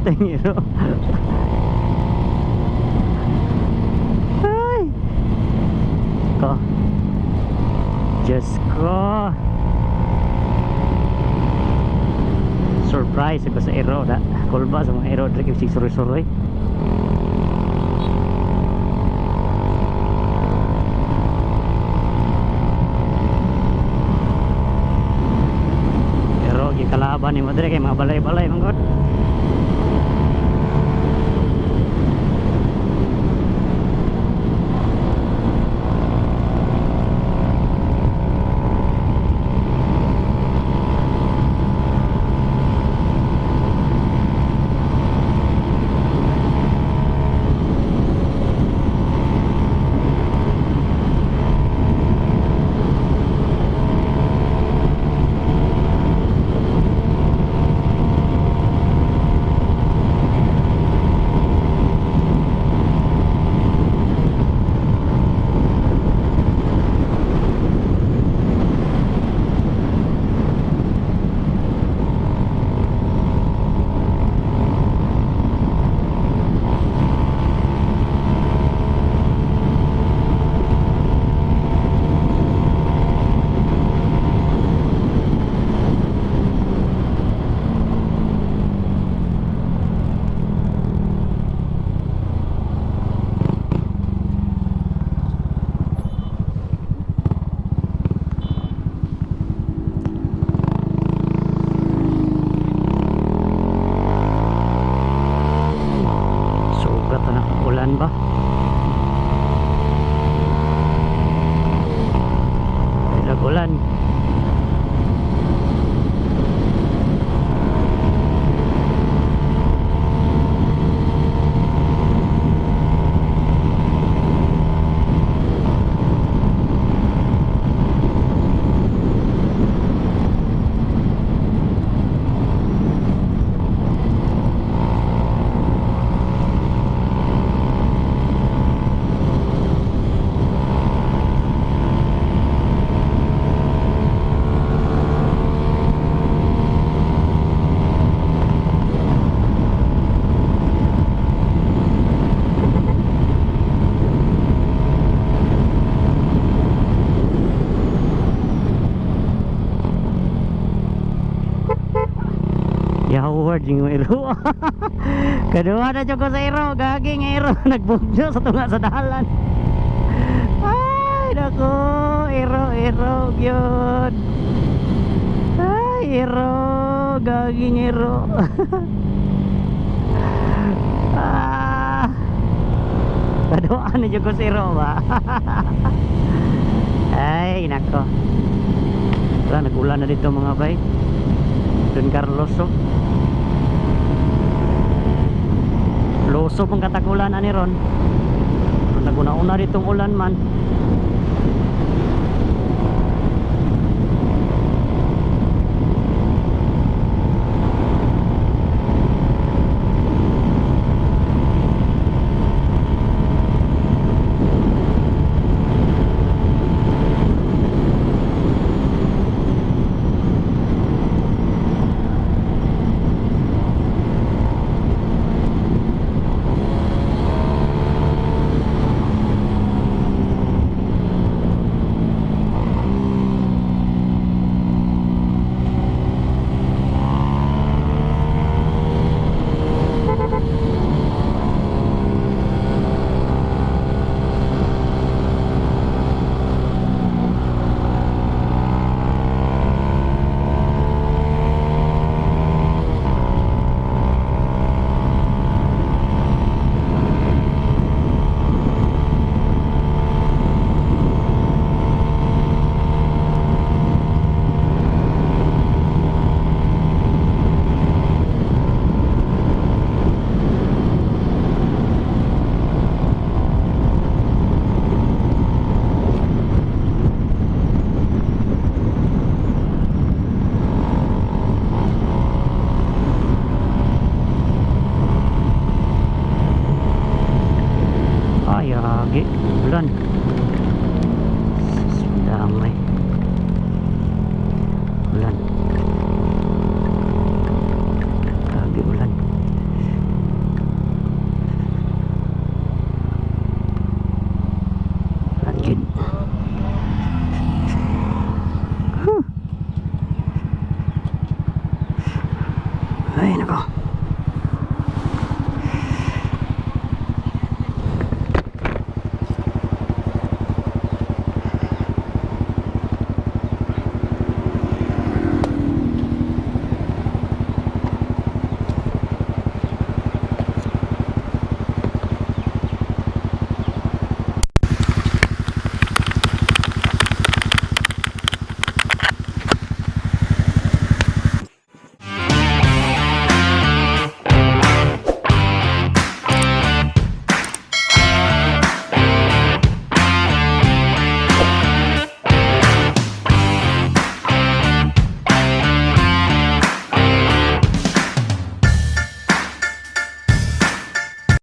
Puting iro. Ay. Ko. Diyos ko. Surprise ako sa iro da. Kulba sa mga iro diri kay suroy-suroy. Iro gikalaban ni mo diri kay mga balay-balay man gud. Sugat na ulan ba? Nag-ulan. Yaward yung iro. Kaduha na jud ko sa iro, gagi nga iro nagbugyo sa tunga sa dalan. Ay nako, iro iro gyud. Ay iro, gagi nga iro. Ah. Kaduha na jud ko sa iro ba. Ay nako. Wala, nag-ulan na dito mga bay. Don Carlos oh. Luso pong katagulan ani ron. Naguna-una ditong ulan man.